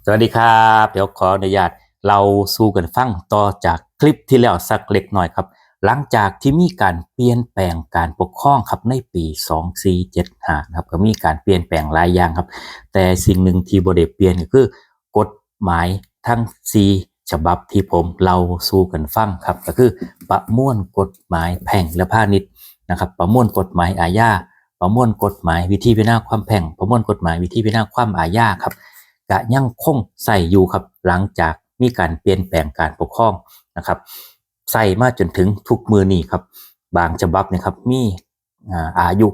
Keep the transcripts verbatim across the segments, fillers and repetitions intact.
สวัสดีครับ เดี๋ยวขออนุญาตเล่าสู่กันฟังต่อจากคลิปที่แล้วสักเล็กน้อยครับ หลังจากที่มีการเปลี่ยนแปลงการปกครองครับในปี สองสี่เจ็ดห้า นะครับ ก็มีการเปลี่ยนแปลงหลายอย่างครับ แต่สิ่งหนึ่งที่บ่ได้เปลี่ยนก็คือกฎหมายทั้งสี่ฉบับที่ผมเล่าสู่กันฟังครับ ก็คือประมวลกฎหมายแพ่งและพาณิชย์นะครับ ประมวลกฎหมายอาญา ประมวลกฎหมายวิธีพิจารณาความแพ่ง ประมวลกฎหมายวิธีพิจารณาความอาญาครับ ก็ยังคงใช้อยู่ครับ หลังจากมีการเปลี่ยนแปลงการปกครองนะครับ ใช้มาจนถึงทุกมื้อนี้ครับ บางฉบับเนี่ยครับ มี อ่า อายุ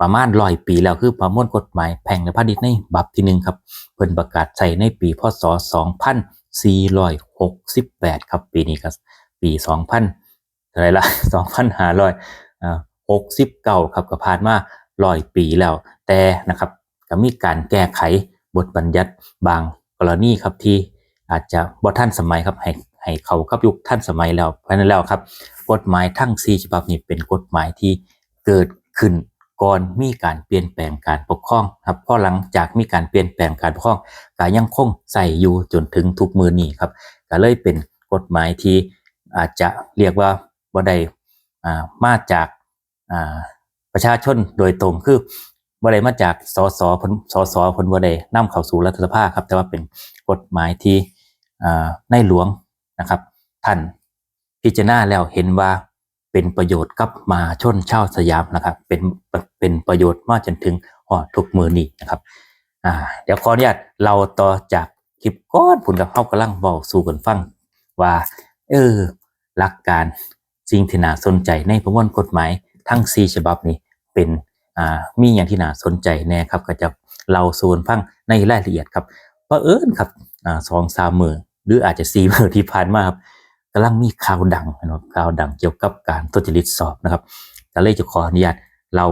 ประมาณร้อยปีแล้ว คือประมวลกฎหมายแพ่งและพาณิชย์ในฉบับที่หนึ่งครับ เพิ่นประกาศใช้ในปี พ.ศ. สองพันสี่ร้อยหกสิบแปดครับ ปีนี้ก็ปี สองพัน เท่าไหร่ละ สองพันห้าร้อย อ่า หกสิบเก้าครับ ก็ผ่านมาร้อยปีแล้ว แต่นะครับ ก็มีการแก้ไขบทบัญญัติบางกรณีครับ ที่อาจจะบ่ทันสมัยครับ ให้ ให้เข้ากับยุคทันสมัยแล้ว เพราะฉะนั้นแล้วครับ กฎหมายทั้งสี่ฉบับนี้เป็นกฎหมายที่เกิดขึ้นก่อนมีการเปลี่ยนแปลงการปกครองครับ พอหลังจากมีการเปลี่ยนแปลงการปกครอง ก็ยังคงใช้อยู่จนถึงทุกมื้อนี้ครับ ก็เลยเป็นกฎหมายที่อาจจะเรียกว่าบ่ได้ อ่า มาจาก อ่า ประชาชนโดยตรง คือบ่ได้มาจาก ส.ส. เพิ่น ส.ส. เพิ่นบ่ได้นำเข้าสู่รัฐสภาครับ แต่ว่าเป็นกฎหมายที่ อ่า ในหลวงนะครับ ท่านพิจารณาแล้วเห็นว่าเป็นประโยชน์กับมหาชนชาวสยามนะครับ เป็น เป็นประโยชน์มาจนถึงฮอดทุกมื้อนี้นะครับ อ่า เดี๋ยวขออนุญาตเล่าต่อจากคลิปก่อนพุ้นครับ เฮากำลังเว้าสู่กันฟังว่า เออ หลักการ สิ่งที่น่าสนใจในประมวลกฎหมายทั้งสี่ฉบับนี้เป็น อ่า มีหยังที่น่าสนใจแน่ครับ ก็จะเล่าสู่กันฟังในรายละเอียดครับ เผอิญครับ อ่า สองสามมื้อ หรืออาจจะสี่มื้อที่ผ่านมาครับ กำลังมีข่าวดังนะครับ ข่าวดังเกี่ยวกับการทุจริตสอบนะครับ ก็เลยจะขออนุญาตเล่า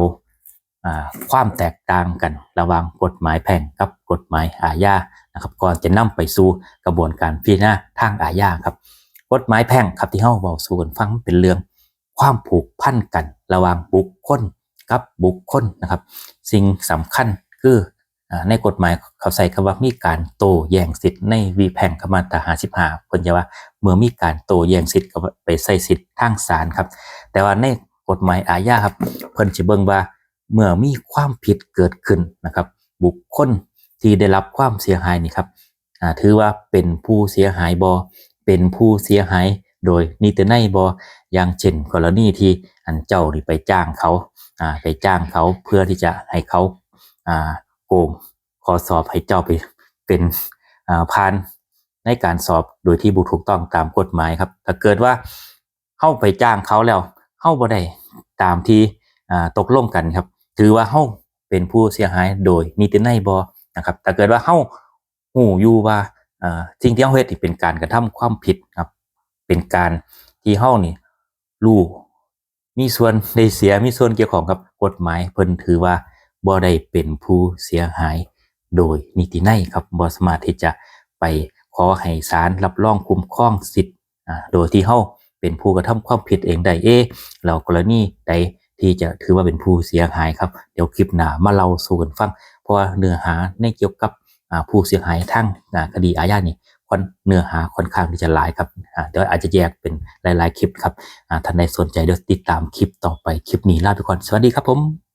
อ่า ความแตกต่างกันระหว่างกฎหมายแพ่งกับกฎหมายอาญานะครับ ก่อนจะนำไปสู่กระบวนการพิจารณาทางอาญาครับ กฎหมายแพ่งครับ ที่เฮาเว้าสู่กันฟัง มันเป็นเรื่องความผูกพันกันระหว่างบุคคลกับบุคคลนะครับ สิ่งสำคัญคือ อ่า ในกฎหมายเขาใช้คำว่ามีการโต้แย้งสิทธิ์ ในวิแพ่งครับ มาตราห้าสิบห้า เพิ่นจะว่าเมื่อมีการโต้แย้งสิทธิ์ก็ไปใช้สิทธิ์ทางศาลครับ แต่ว่าในกฎหมายอาญาครับ เพิ่นสิเบิ่งว่าเมื่อมีความผิดเกิดขึ้นนะครับ บุคคลที่ได้รับความเสียหายนี่ครับ อ่า ถือว่าเป็นผู้เสียหายบ่ เป็นผู้เสียหายโดยนิตินัยบ่ อย่างเช่น กรณีที่อันเจ้านี่ไปจ้างเขา อ่า ไปจ้างเขาเพื่อที่จะให้เขา อ่า โกงข้อสอบให้เจ้าไปเป็น อ่า ผ่านในการสอบโดยที่บ่ถูกต้องตามกฎหมายครับ ถ้าเกิดว่าเฮาไปจ้างเขาแล้ว เฮาบ่ได้ตามที่ อ่า ตกลงกันครับ ถือว่าเฮาเป็นผู้เสียหายโดยนิตินัยบ่นะครับ ถ้าเกิดว่าเฮาฮู้อยู่ว่า อ่า สิ่งที่เฮาเฮ็ดนี่เป็นการกระทำความผิดครับ เป็นการที่เฮานี่รู้ มีส่วนได้เสีย มีส่วนเกี่ยวข้องกับกฎหมาย เพิ่นถือว่าบ่ได้เป็นผู้เสียหายโดยนิตินัยครับ บ่สามารถที่จะไปขอให้ศาลรับรองคุ้มครองสิทธิ์ อ่า โดยที่เฮาเป็นผู้กระทำความผิดเองได้ เอ๊ะ แล้วกรณีใดที่จะถือว่าเป็นผู้เสียหายครับ เดี๋ยวคลิปหน้ามาเล่าสู่กันฟัง เพราะว่าเนื้อหาในเกี่ยวกับ อ่า ผู้เสียหายทาง อ่า คดีอาญานี่ ค่อน เนื้อหาค่อนข้างที่จะหลายครับ อ่า เดี๋ยวอาจจะแยกเป็นหลายๆคลิปครับ อ่า ท่านใดสนใจเดี๋ยวติดตามคลิปต่อไป คลิปนี้ลาไปก่อน สวัสดีครับผม